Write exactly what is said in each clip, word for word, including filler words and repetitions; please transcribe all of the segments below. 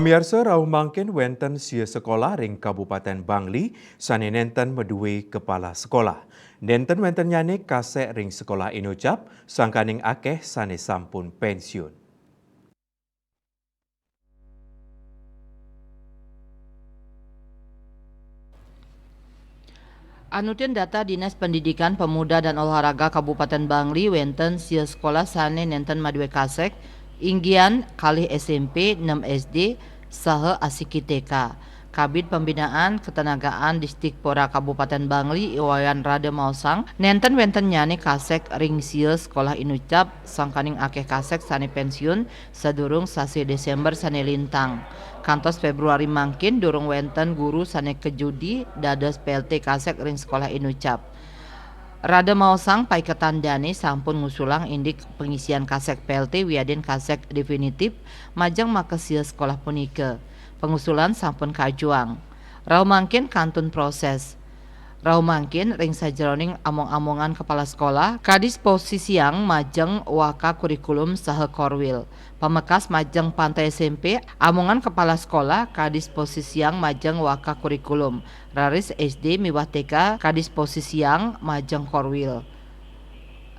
Pamiarsa, rauh mangkin wénten sia sekolah ring Kabupaten Bangli sané nénten madué kepala sekolah. Nénten wéntennyane kasek ring sekolah inucap, sangkaning akeh sané sampun pensiun. Anutin data Dinas Pendidikan, Pemuda, dan Olahraga Kabupaten Bangli, wénten sia sekolah sané nénten madué kasek, inggihan kalih S M P, nem S D, saha asiki T K. Kabid Pembinaan Ketenagaan Disdikpora Kabupaten Bangli, I Wayan Rada maosang, nénten wéntennyane kasek ring sia sekolah inucap, sangkaning akeh kasek sané pensiun sadurung sasih Desember sané lintang. Kantos Februari mangkin durung wénten guru sané kajudi dados P L T kasek ring sekolah inucap. Rada maosang, paiketan dane sampun ngusulang indik pengisian kasek P L T wiadin kasek definitif majeng maka sia sekolah punika. Pengusulan sampun kajuang. Rauh mangkin kantun proses. Rauh mangkin ring sajeroning among-amongan kepala sekolah, kadisposisiang majeng waka kurikulum saha korwil. Pamekas majeng Pantai S M P, amongan kepala sekolah kadisposisiang majeng waka kurikulum. Raris S D miwah T K kadisposisiang majeng korwil.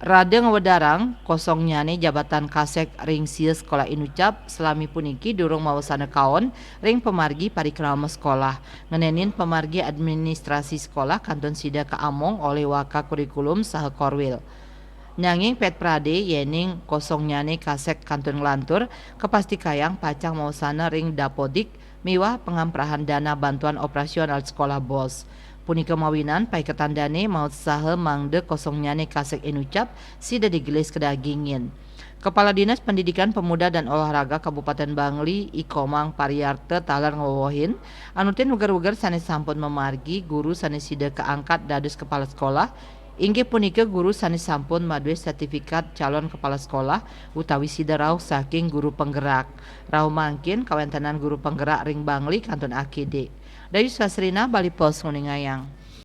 Rada ngwedarang kosongnyane jabatan kasek ring sia sekolah inucap, salami puniki durung mawasana kaon ring pamargi parikrama sekolah. Ngenenin pamargi administrasi sekolah kantun sida kaamong olih waka kurikulum saha korwil. Nanging pet prade yening kosongnyane kasek kantun nglantur, kapastikayang pacang mawasana ring dapodik miwah pangamprahan dana bantuan operasional sekolah bos. Punika mawinan paiketan dane maut saha mangda kosongnyane kasek inucap sida digelis kadagingin. Kepala Dinas Pendidikan, Pemuda, dan Olahraga Kabupaten Bangli, I Komang Pariyarta taler ngwewehin, anutin weger-weger sane sampun mamargi, guru sane sida kaangkat dados kepala sekolah, inggih punika guru sane sampun madué sertifikat calon kepala sekolah utawi sida rauh saking guru penggerak. Rauh mangkin kawentenan guru penggerak ring Bangli kantun akidik. Dayu Sasrina, Bali Post, nguningayang.